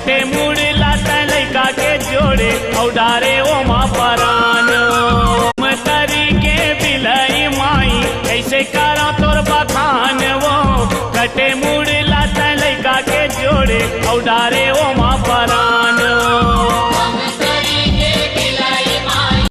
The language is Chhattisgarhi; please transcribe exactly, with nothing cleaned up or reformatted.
ते मुड़ ला तै लइका के जोड़े, अउ डारे ओमा परान।